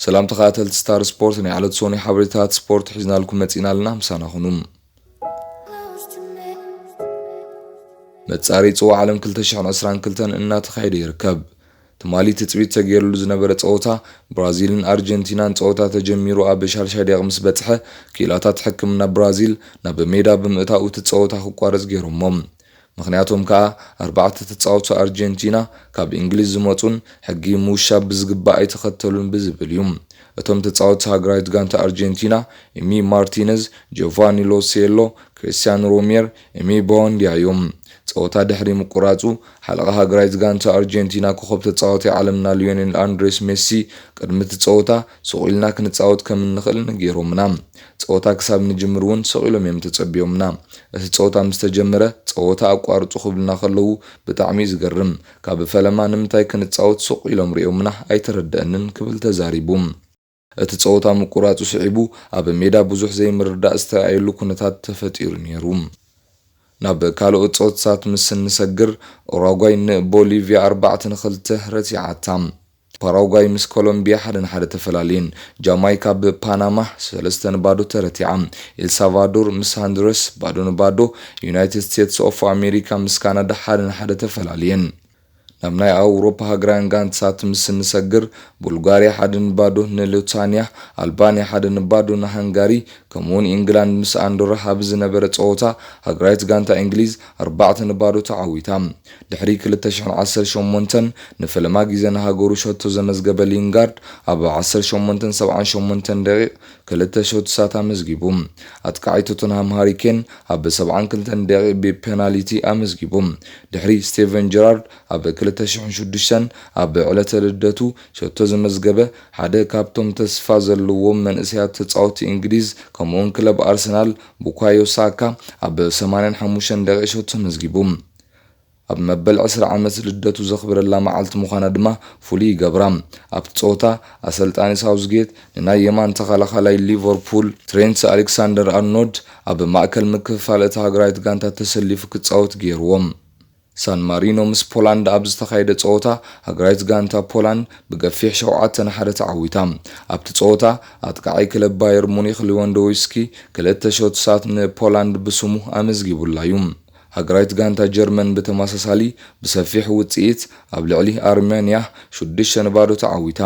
ሰላም ተኸታተልቲ ስታር ስፖርት፣ ናይ ዕለት ሶኒ ሓበሬታት ስፖርት ሒዝናልኩም መጺና ኣለና። ምሳና ኩኑ። መጻረዪ ጽዋዕ ዓለም ክልተ ሽሕን ዕስራን ክልተን እናተኻየደ ይርከብ። ትማሊ ትጽቢት ተገይሩሉ ዝነበረ ጸወታ ብራዚልን ኣርጀንቲናን ጸወታ ተጀሚሩ ኣብ ሻድሻይ ደቂቕ ምስ በጽሐ፣ ክኢላታት ሕክምና ብራዚል ናብ ሜዳ ብምእታው እቲ ጸወታ ክቋረጽ ገይሮሞ። ምኽንያቶም ከኣ ኣርባዕተ ተጻወትቲ ኣርጀንቲና ካብ እንግሊዝ ዝመጹን ሕጊ ምውሻብ ብዝግባእ ኣይተኸተሉን ብዝብል እዩ። እቶም ተጻወትቲ ሃገራዊት ጋንታ ኣርጀንቲና፣ ኢሚ ማርቲነዝ፣ ጆቫኒ ሎሴሎ፣ ክሪስቲያኖ ሮሜር፣ ኢሚ ቦንዲያ እዮም። ጸወታ ድሕሪ ምቁራጹ፣ ሓለቓ ሃገራዊት ጋንታ ኣርጀንቲና ኮኸብ ተጻዋታይ ዓለምና ሊዮኔል ኣንድሬስ ሜሲ፣ ቅድሚ እቲ ጸወታ ስቕ ኢልና ክንጻወት ከም እንኽእል ነጊሮምና። ጸወታ ክሳብ ንጅምር እውን ስቕ ኢሎም እዮም ተጸቢዮምና። እቲ ጸወታ ምስ ተጀመረ፣ ጸወታ ኣቋርጹ ክብሉና ከለዉ ብጣዕሚ እዩ ዝገርም። ካብ ፈለማ ንምንታይ ክንጻወት ስቕ ኢሎም ርእዮምና ኣይተረደአንን ክብል ተዛሪቡ። እቲ ጸወታ ምቁራጹ ስዒቡ ኣብ ሜዳ ብዙሕ ዘይምርዳእ ዝተራእየሉ ኩነታት ተፈጢሩ ነይሩ። ናብ ካልኦት ጸወታታት ምስ እንሰግር፣ ኡራጓይ ንቦሊቪያ ኣርባዕተ ንኽልተ ረቲዓታ። ፓራጓይ ምስ ኮሎምቢያ ሓደ ንሓደ ተፈላልየን። ጃማይካ ብፓናማ ሰለስተ ንባዶ ተረቲዓ። ኤልሳልቫዶር ምስ ሃንዱረስ ባዶ ንባዶ፣ ዩናይትድ ስቴትስ ኦፍ ኣሜሪካ ምስ ካናዳ ሓደ ንሓደ ተፈላልየን። ናብ ናይ ኣውሮፓ ሃገራውያን ጋንታታት ምስ እንሰግር፣ ቡልጋርያ ሓደ ንባዶ ንሉታንያ፣ ኣልባንያ ሓደ ንባዶ ንሃንጋሪ፣ ከምኡውን ኢንግላንድ ምስ ኣንዶራ ኣብ ዝነበረ ጸወታ፣ ሃገራዊት ጋንታ እንግሊዝ ኣርባዕተ ንባዶ ተዓዊታ። ድሕሪ ክልተ ሽሕን ዓሰርተ ሸሞንተን ንፈለማ ግዜ ንሃገሩ ሸቶ ዘመዝገበ ሊንጋርድ፣ ኣብ ዓሰርተ ሸሞንተን ሰብዓን ሸሞንተን ደቂቕ ክልተ ሸቶታት ኣመዝጊቡ። ኣጥቃዓይ ቶተንሃም ሃሪ ኬን ኣብ ሰብዓን ክልተን ደቂቕ ብፔናልቲ ኣመዝጊቡ። ድሕሪ ስቴቨን ጀራርድ ኣብ ክልተ ሽሕን ሽዱሽተን ኣብ ዕለተ ልደቱ ሸቶ ዘመዝገበ፣ ሓደ ካብቶም ተስፋ ዘለዎም መንእሰያት ተጻወትቲ እንግሊዝ፣ ከምኡውን ክለብ ኣርሰናል፣ ቡካዮ ሳካ፣ ኣብ ሰማንያን ሓሙሽተን ደቂቕ ሸቶ ኣመዝጊቡ። ኣብ መበል ዕስራ ዓመት ልደቱ ዘኽብረላ መዓልቲ ምዃና ድማ ፍሉይ ይገብራ። ኣብቲ ጸወታ፣ ኣሰልጣኒ ሳውዝጌት ንናይ የማን ተኸላኻላይ ሊቨርፑል ትሬንት ኣሌክሳንደር ኣርኖልድ ኣብ ማእከል ምክፍፋል እታ ሃገራዊት ጋንታ ተሰሊፉ ክጻወት ገይርዎ። ሳን ማሪኖ ምስ ፖላንድ ኣብ ዝተኻየደ ጸወታ፣ ሃገራዊት ጋንታ ፖላንድ ብገፊሕ ሸውዓተ ንሓደ ተዓዊታ። ኣብቲ ጸወታ፣ ኣጥቃዓይ ክለብ ባየር ሙኒኽ ሊዋንዶውስኪ ክልተ ሸቶታት ንፖላንድ ብስሙ ኣመዝጊቡላ እዩ። ሃገራዊት ጋንታ ጀርመን ብተመሳሳሊ ብሰፊሕ ውጽኢት ኣብ ልዕሊ ኣርሜንያ ሽዱሽተ ንባዶ ተዓዊታ።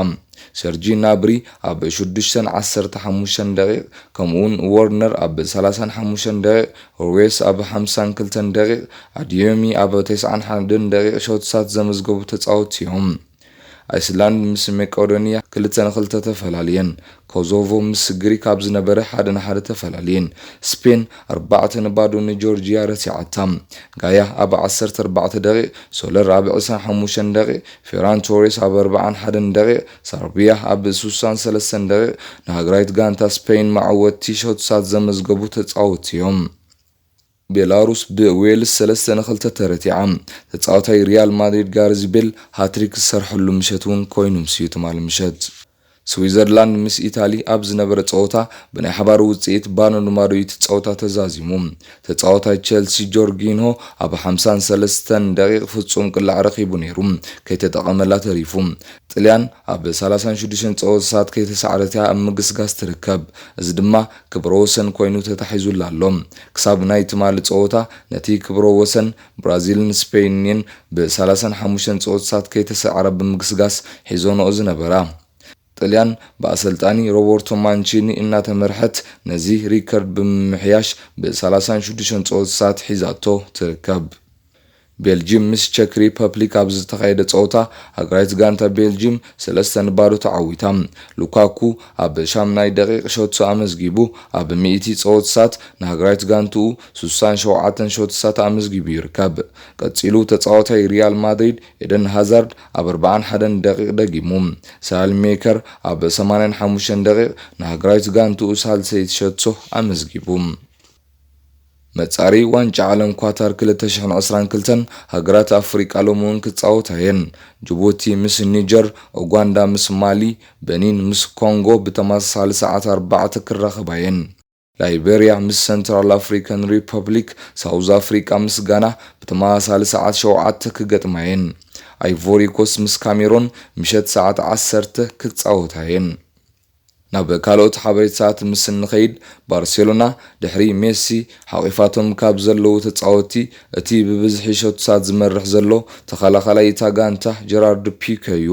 ሰርጂ ናብሪ ኣብ ሽዱሽተን ዓሰርተ ሓሙሽተን ደቂቕ፣ ከምኡውን ዎርነር ኣብ ሰላሳን ሓሙሽተን ደቂቕ፣ ሩዌስ ኣብ ሓምሳን ክልተን ደቂቕ፣ ኣድዮሚ ኣብ ተስዓን ሓደን ደቂቕ ሸቶታት ዘመዝገቡ ተጻወትቲ እዮም። ኣይስላንድ ምስ መቄዶንያ ክልተ ንኽልተ ተፈላልየን። ኮዞቮ ምስ ግሪክ ኣብ ዝነበረ ሓደ ንሓደ ተፈላልየን። ስፔን ኣርባዕተ ንባዶ ንጆርጂያ ረቲዓታ። ጋያ ኣብ ዓሰርተ ኣርባዕተ ደቂቕ፣ ሶለር ኣብ ዕስራን ሓሙሽተን ደቂቕ፣ ፌራን ቶሬስ ኣብ ኣርባዓን ሓደን ደቂቕ፣ ሳርቢያ ኣብ ሱሳን ሰለስተን ደቂቕ ንሃገራዊት ጋንታ ስፔን መዓወቲ ሸቶታት ዘመዝገቡ ተጻወትቲ እዮም። ቤላሩስ ብዌልስ ሰለስተ ንኽልተ ተረቲዓ። ተጻዋታይ ሪያል ማድሪድ ጋርዝ ቤል ሃትሪክ ዝሰርሐሉ ምሸት እውን ኮይኑ ምስዩ ትማሊ ምሸት። ስዊዘርላንድ ምስ ኢታሊ ኣብ ዝነበረ ጸወታ ብናይ ሓባር ውጽኢት ባዶ ንባዶ እዩ እቲ ጸወታ ተዛዚሙ። ተጻዋታይ ቸልሲ ጆርጊንሆ ኣብ ሓምሳን ሰለስተን ደቂቕ ፍጹም ቅላዕ ረኺቡ ነይሩ፣ ከይተጠቐመላ ተሪፉ። ጥልያን ኣብ ሰላሳን ሽዱሽተን ጸወታታት ከይተሳዕረት እያ ኣብ ምግስጋስ ትርከብ። እዚ ድማ ክብረ ወሰን ኮይኑ ተታሒዙላ ኣሎ። ክሳብ ናይ ትማሊ ጸወታ ነቲ ክብረ ወሰን ብራዚልን ስፔንን እየን ብ ሰላሳን ሓሙሽተን ጸወታታት ከይተሳዕራ ብምግስጋስ ሒዞንኦ ዝነበራ። ጥልያን ብኣሰልጣኒ ሮበርቶ ማንቺኒ እናተመርሐት ነዚ ሪከርድ ብምምሕያሽ ብ ሰላሳን ሽዱሽተን ጸወታታት ሒዛቶ ትርከብ። ቤልጂም ምስ ቸክ ሪፐብሊክ ኣብ ዝተኻየደ ጸወታ፣ ሃገራዊት ጋንታ ቤልጂም ሰለስተ ንባዶ ተዓዊታ። ሉካኩ ኣብ ሻምናይ ደቂቕ ሸቶ ኣመዝጊቡ፣ ኣብ ሚእቲ ጸወታታት ንሃገራዊት ጋንትኡ ሱሳን ሸውዓተን ሸቶታት ኣመዝጊቡ ይርከብ። ቀጺሉ ተጻዋታይ ሪያል ማድሪድ ኤደን ሃዛርድ ኣብ ኣርባዓን ሓደን ደቂቕ ደጊሙ። ሳልሜከር ኣብ ሰማንያን ሓሙሽተን ደቂቕ ንሃገራዊት ጋንትኡ ሳልሰይቲ ሸቶ ኣመዝጊቡ። መጻሪ ዋንጫ ዓለም ኳታር ክልተ ሽሕን ዕስራን ክልተን፣ ሃገራት ኣፍሪቃ ሎሚ እውን ክጻወታ እየን። ጅቡቲ ምስ ኒጀር፣ ኡጋንዳ ምስ ማሊ፣ በኒን ምስ ኮንጎ ብተመሳሳሊ ሰዓት ኣርባዕተ ክራኸባ እየን። ላይቤርያ ምስ ሰንትራል ኣፍሪካን ሪፐብሊክ፣ ሳውዝ ኣፍሪቃ ምስ ጋና ብተመሳሳሊ ሰዓት ሸውዓተ ክገጥማ እየን። ኣይቮሪ ኮስት ምስ ካሜሮን ምሸት ሰዓት ዓሰርተ ክጻወታ እየን። ናብ ካልኦት ሓበሬታታት ምስ እንኸይድ፣ ባርሴሎና ድሕሪ ሜሲ ሓቒፋቶም ካብ ዘለዉ ተጻወትቲ እቲ ብብዝሒ ሸቶታት ዝመርሕ ዘሎ ተኸላኻላይ እታ ጋንታ ጀራርድ ፒኬ እዩ፣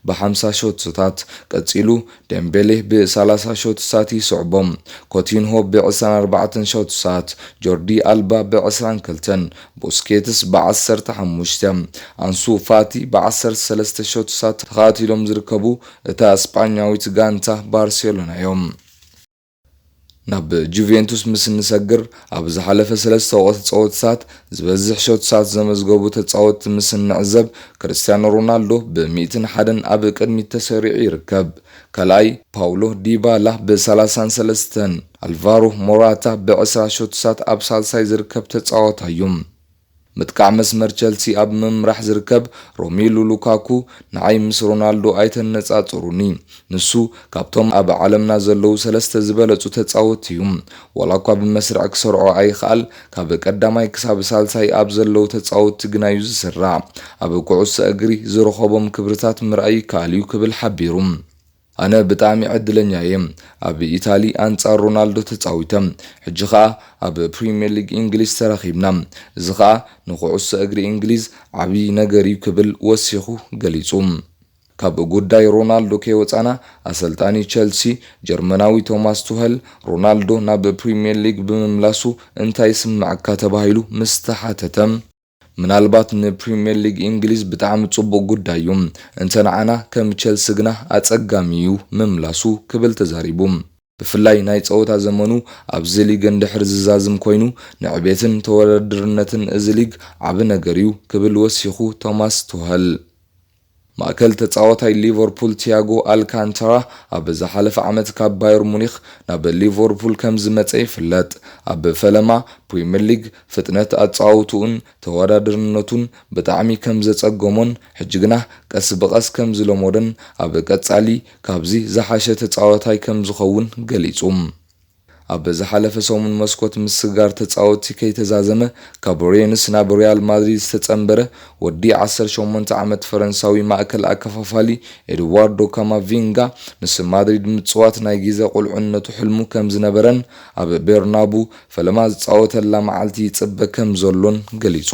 ብሓምሳ ሸቶታት። ቀጺሉ ደምቤሌ ብሰላሳ ሸቶታት ይስዕቦ። ኮቲንሆ ብዕስራን ኣርባዕተን ሸቶታት፣ ጆርዲ ኣልባ ብዕስራን ክልተን፣ ቡስኬትስ ብዓሰርተ ሓሙሽተ፣ ኣንሱ ፋቲ ብዓሰርተ ሰለስተ ሸቶታት ተኸታቲሎም ዝርከቡ እታ ስጳኛዊት ጋንታ ባርሴሎና እዮም። ናብ ጁቬንቱስ ምስ እንሰግር፣ ኣብ ዝሓለፈ ሰለስተ ወቕቲ ጸወታታት ዝበዝሕ ሸቶታት ዘመዝገቡ ተጻወትቲ ምስ እንዕዘብ፣ ክርስትያኖ ሮናልዶ ብሚእትን ሓደን ኣብ ቅድሚት ተሰሪዑ ይርከብ። ካልኣይ ፓውሎ ዲባላ ብሰላሳን ሰለስተን፣ ኣልቫሮ ሞራታ ብዕስራ ሸቶታት ኣብ ሳልሳይ ዝርከብ ተጻዋታይ እዩ። ምጥቃዕ መስመር ቸልሲ ኣብ ምምራሕ ዝርከብ ሮሜሉ ሉካኩ፣ ንዓይ ምስ ሮናልዶ ኣይተነጻጽሩኒ። ንሱ ካብቶም ኣብ ዓለምና ዘለዉ ሰለስተ ዝበለጹ ተጻወትቲ እዩ። ዋላ እኳ ብመስርዕ ክሰርዖ ኣይኽኣል፣ ካብ ቀዳማይ ክሳብ ሳልሳይ ኣብ ዘለዉ ተጻወትቲ ግና እዩ ዝስራዕ። ኣብ ኩዕሶ እግሪ ዝረኸቦም ክብርታት ምርኣይ ይከኣል እዩ ክብል ሓቢሩ። ኣነ ብጣዕሚ ዕድለኛ እየ። ኣብ ኢታሊ ኣንጻር ሮናልዶ ተጻዊተ። ሕጂ ኸኣ ኣብ ፕሪምየር ሊግ እንግሊዝ ተራኺብና። እዚ ኸኣ ንኩዕሶ እግሪ እንግሊዝ ዓብዪ ነገር እዩ ክብል ወሲኹ ገሊጹ። ካብ ጉዳይ ሮናልዶ ከይወጻና፣ ኣሰልጣኒ ቸልሲ ጀርመናዊ ቶማስ ቱኸል ሮናልዶ ናብ ፕሪምየር ሊግ ብምምላሱ እንታይ ይስምዓካ ተባሂሉ ምስ ተሓተተ፣ ምናልባት ንፕሪምየር ሊግ እንግሊዝ ብጣዕሚ ጽቡቕ ጉዳይ እዩ፣ እንተ ንዓና ከም ቸልሲ ግና ኣጸጋሚ እዩ ምምላሱ ክብል ተዛሪቡ። ብፍላይ ናይ ጸወታ ዘመኑ ኣብዚ ሊግ እንድሕር ዝዛዝም ኮይኑ ንዕቤትን ተወዳድርነትን እዚ ሊግ ዓቢ ነገር እዩ ክብል ወሲኹ ቶማስ ቱኸል። ማእከል ተጻዋታይ ሊቨርፑል ቲያጎ ኣልካንታራ ኣብ ዝሓለፈ ዓመት ካብ ባየር ሙኒኽ ናብ ሊቨርፑል ከም ዝመጸ ይፍለጥ። ኣብ ፈለማ ፕሪምየር ሊግ ፍጥነት ኣጻውትኡን ተወዳድርነቱን ብጣዕሚ ከም ዘጸገሞን ሕጂ ግና ቀስ ብቐስ ከም ዝለመዶን ኣብ ቀጻሊ ካብዚ ዝሓሸ ተጻዋታይ ከም ዝኸውን ገሊጹ። ኣብ ዝሓለፈ ሰሙን መስኮት ምስጋር ተጻወትቲ ከይተዛዘመ ካብ ሬንስ ናብ ሪያል ማድሪድ ዝተጸንበረ ወዲ ዓሰርተ ሸሞንተ ዓመት ፈረንሳዊ ማእከል ኣከፋፋሊ ኤድዋርዶ ካማቪንጋ ምስ ማድሪድ ምጽዋት ናይ ግዜ ቁልዕነቱ ሕልሙ ከም ዝነበረን ኣብ ቤርናቡ ፈለማ ዝጻወተላ መዓልቲ ይጽበ ከም ዘሎን ገሊጹ።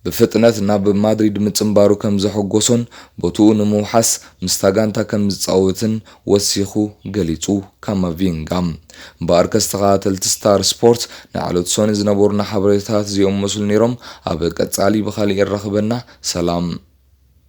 ብፍጥነት ናብ ማድሪድ ምጽንባሩ ከም ዘሐጎሶን ቦትኡ ንምውሓስ ምስታ ጋንታ ከም ዝጻወትን ወሲኹ ገሊጹ ካማቪንጋ። እምበኣርከስ ተኸታተልቲ ስታር ስፖርት ንዓለት ሶኒ ዝነበሩና ሓበሬታታት እዚኦም መስሉ ነይሮም። ኣብ ቀጻሊ ብኻሊእ ይራኽበና። ሰላም።